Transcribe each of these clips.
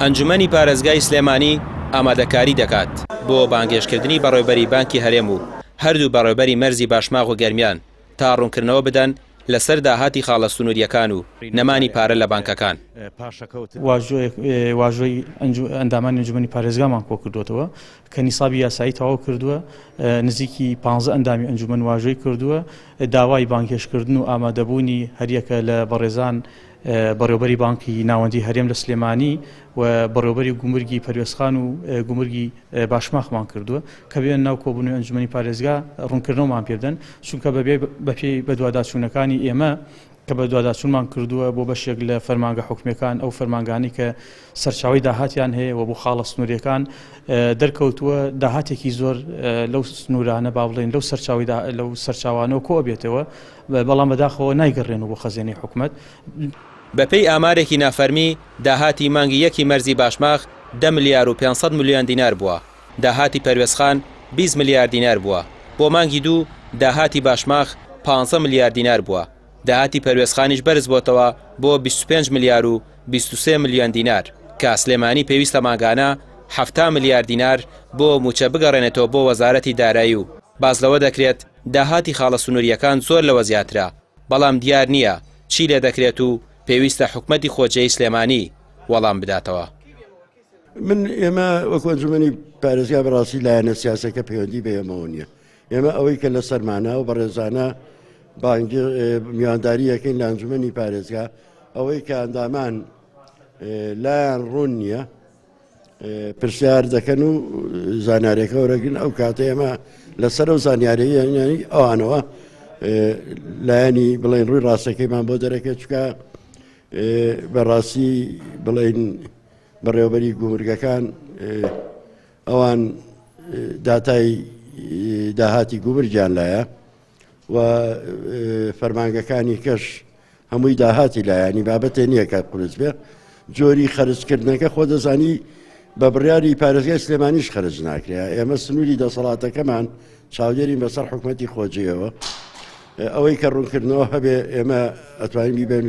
ئەنجومەنی پارێزگای سلێمانی ئامادەکاری دەکات بۆ بانگهێشتکردنی بەڕێوبەری بانکی هەرێم و هەردوو بەڕێوبەری مەرزی باشماغ و گەرمیان تا ڕوونکردنەوە بدەن لەسەر داهاتی خاڵە سنوورییەکان و نەمانی پارە لە بانکەکان. واژۆی ئەندامانی ئەنجومەنی پارێزگامان کۆکردووەتەوە کە نیسابی یاسایی تەواو کردووە، نزیکی پانزە ئەندامی ئەنجومەن واژۆی کردووە، داوای بانگهێشتکردن و ئامادەبوونی هەریەکە لە بەڕێزان بەڕێوبەری بانکی ناوەندی هەرێم لە سلێمانی و بەڕێوبەری گومرگی پەروێزخان و گومرگی باشماخمان کردووە کە بێن ناو کۆبوونەوەی ئەنجومەنی پارێزگا ڕوونکردنەوەمان پێ بدەن، چونکە بەبێ بەپێی بەدواداچوونەکانی ئێمە کە بەدواداچوونمان کردووە بۆ بەشێک لە فەرمانگە حکومییەکان، ئەو فەرمانگانەی کە سەرچاوەی داهاتیان هەیە و بۆ خاڵە سنوورییەکان دەرکەوتووە داهاتێکی زۆر لەو سنوورانە با بڵێین لەو سەرچاوەی لەو سەرچاوانەوە کۆئەبێتەوە، بەڵام بەداخەوە نایگەڕێنەوە بۆ خەزێنەی حکومەت. بەپێی ئامارێکی نافەرمی، داهاتی مانگی یەکی مەرزی باشماخ دە ملیار و 500 ملیۆن دینار بووە، داهاتی پەروێزخان 20 ملیار دینار بووە، بۆ مانگی دوو داهاتی باشماخ پانزە ملیار دینار بووە، داهاتی پەروێزخانیش بەرزبۆتەوە بۆ 25 ملیار و 23 ملیۆن دینار، کە سلێمانی پێویستە مانگانە 70 ملیار دینار بۆ مووچە بگەڕێنێتەوە بۆ وەزارەتی دارایی و باس لەوە دەکرێت داهاتی خاڵە سنوورییەکان زۆر لەوە زیاترە، بەڵام دیار نییە چی لێدەکرێت و پێویستە حکومەتی خۆجێی سلێمانی وەڵام بداتەوە. من ئێمە وەکو ئەنجومەنی پارێزگا بەڕاستی لایەنە سیاسەکە پەیوەندی بە ئێمەوە نییە ئێمە ئەوەی کە لە سەرمانە و بەڕێزانە بانگی میوانداری یەکەین لە ئەنجومەنی پارێزگا ئەوەی کە ئەندامان لایان ڕوون نییە پرسیار دەکەن و زانیارەکە وەرەگرن ئەو کاتە ئێمە لەسەر ئەو زانیاریانی ئەوانەوە لایەنی بڵێن ڕووی ڕاستەکەیمان بۆ دەرەکە چکە بەڕاستی بڵێن بەڕێوەبەری گومرگەکان ئەوان داتای داهاتی گومرگیان لایە و فەرمانگەکانی کەش هەمووی داهاتی لایانی بابەتێ نییە کە قورس بێ جۆری خەرجکردنەکە خۆ دەزانی بە بڕیاری پارێزگای سلێمانیش خەرج ناکرێ ئێمە سنووری دەسەڵاتەکەمان چاودێرین بەسەر حکومەتی خۆجێیەوە ئەوەی کە ڕوونکردنەوە هەبێ ئێمە ئەتوانین بیبەین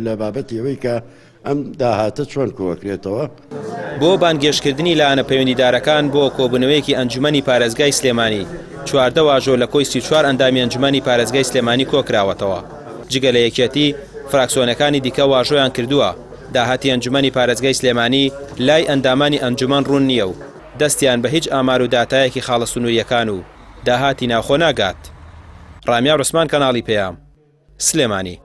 لە بابەتی ئەوەی کە ئەم داهاتە چۆن کۆکرێتەوە؟ بۆ بانگهێشتکردنی لایەنە پەیوەندیدارەکان بۆ کۆبوونەوەیەکی ئەنجومەنی پارێزگای سلێمانی، 14 واژۆ لە کۆی 34 ئەندامی ئەنجومەنی پارێزگای سلێمانی کۆکراوەتەوە، جگە لە یەکێتی، فراکسیۆنەکانی دیکە واژۆیان کردووە، داهاتی ئەنجومەنی پارێزگای سلێمانی لای ئەندامانی ئەنجومەن ڕوون نییە و دەستیان بە هیچ ئامار و داتایەکی خاڵە سنوورییەکان و داهاتی ناوخۆ ناگات. ڕامیار عوسمان کەناڵی پەیام، سلێمانی.